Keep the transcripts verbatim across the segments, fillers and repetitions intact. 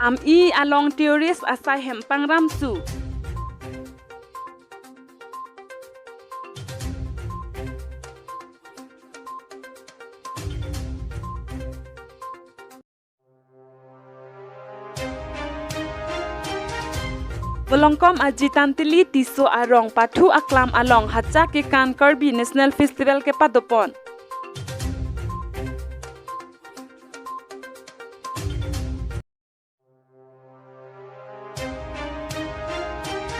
Am-i along terrorist asai hem pangramsu. Volongkom aji Tanteli Tisso arong pathu aklam along Hacha Kekan Karbi National Festival kepadopon.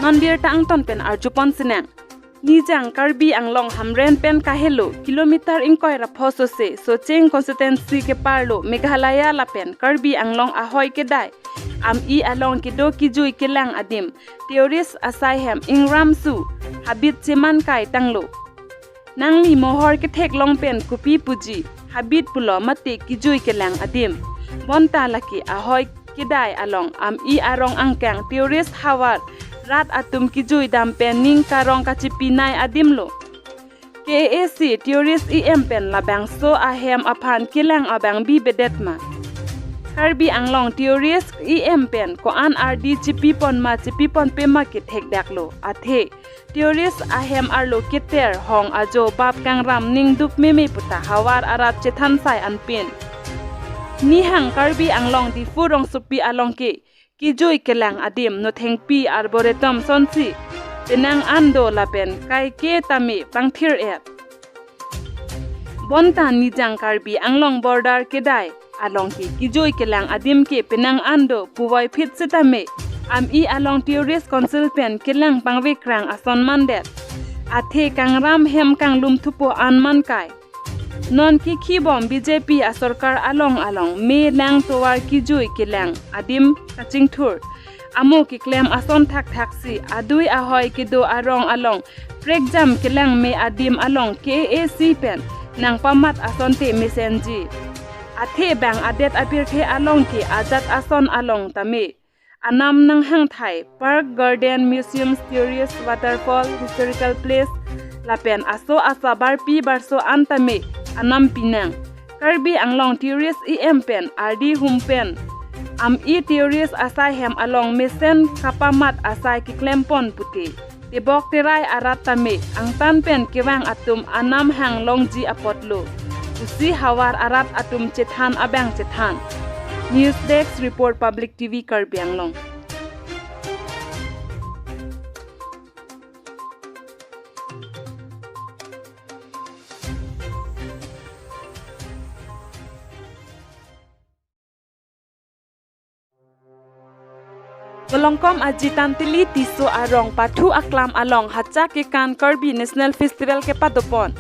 Non birta angton pen arjupon sinang. Nijang Karbi Anglong Hamren pen kahelo kilometer ingkoi ra pho sose Socheng constituency keparlo Meghalaya lapen Karbi Anglong ahoi kedai am-i along kedo kejui kelang adim terrorist asai hem ingramsu habit cheman kai tanglo. Nangli mohor ketheklong pen kopi puji habit pulo mate kejui kelang adim. Bonta lake ahoi kedai along am-i arong angkang terrorist havar rat atum kejui dam pen ning karong kachipinai adimlo. K A A C terrorist E M pen labangso ahem aphan kelang abang bibedet ma. Karbi Anglong terrorist E M pen ko-an ardi chipipon ma chipiponpe ma kethekdaklo. Athe terrorist ahem arlo keter hong ajo bap kangram ningduk meme puta havar arat chethan sai anpin. Nihang Karbi Anglong Diphu rongsopi along ke kejui kelang adim nothengpi arboretum sonsi penang an do lapen kaike tame pangthir-et. Bonta Nijang Karbi Anglong border kedai along ke kejui kelang adim ke penang an do puvoiphit setame am-i along terrorist council pen kelang pangvekrang ason mandet. Athe kangram hem kanglum thupo an man kai. Non kekhibom B J P asorkar along along me lang tovar kejui kelang adim kachingthur. Amo keklem ason thakthaksi adui ahoi kedo arong along prekjam kelang me adim along K A A C pen nangpamat asonte mesenji. Athe bang adet apirthe along ke ajat ason along tame anam nanghangthai, park, garden, museums, tourist, waterfall, historical place lapen aso asa barpi barso an tame anam pinang. Karbi Anglong terrorist E M pen ardi hum pen am-i terrorist asai hem along mesen kapamat asai keklempon pute tebok terai arat tame angtan pen kevang atum anam hang longji apotlo pusi havar arat atum chethan abang chethan. News Desk Report, Public T V Karbi Anglong. Volongkom aji Tanteli Tisso arong pathu aklam along Hacha Kekan Karbi National Festival kepadopon.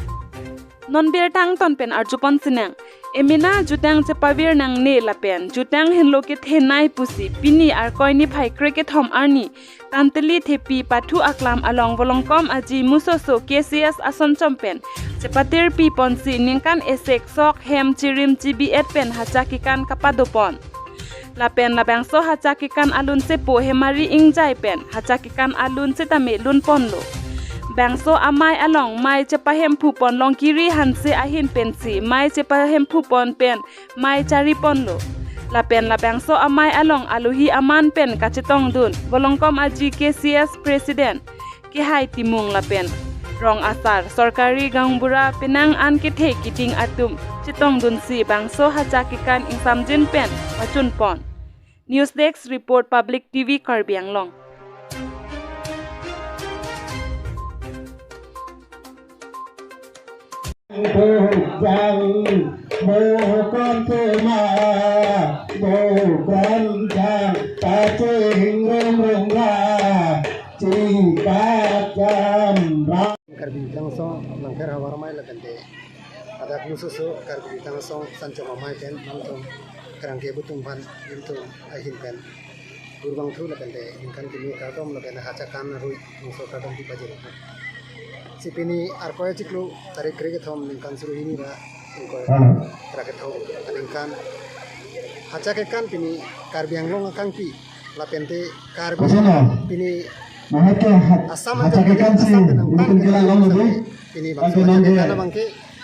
Non birta angton pen arjupon sinang. Emena jutang chepavir nangne lapen jutang henlo kethenei pusi pini Arkoi niphai krekethom arni Tanteli Thepi pathu aklam along Volongkom aji Musoso K C S asonchom pen chepatirpiponsi ningkan esek sok hem chirim chibi-et pen Hacha Kekan kapadopon. Lapen labangso Hacha Kekan alun sepo Hemari Ingjai pen Hacha Kekan alun setame lunponlo. Bangso amei along mei chepahemphupon Longkiri Hanse ahin pensi mei chepahemphupon pen mei chariponlo. Lapen labangso amei along alohi aman pen kachetongdun Volongkom aji K C S President Kehai Timung lapen rong asar, sorkari gaonbura penang an kethe keding atum chetongdunsi bangso Hacha Kekan ingsamjin pen pachunpon. News Desk Report, Public T V Karbi Anglong. Bukon tema, bukon jang, paching rum rum ra, chipat jam ra. Karbi Tangsong Langpher Havar Amei lapen te adak Musoso Karbi Tangsong Sanchom Amei pen nangtum kerang ke butung ban nangtum ahin pen kurbang thu lapen te ningkan kimi kardom lapen Hacha Kekan arui ningso kardom di pajir. Si pini Arkoi achiklo tarik krekethom ningkan suru hini ra ingkoi krekethom aningkan Hacha Kekan pini Karbi Anglong akangpi lapen te Karbi pini Assam Hacha Kekan si Assam pen ningkan angtan kelang long lo dei. Pini bangso Hacha Kekan abang ke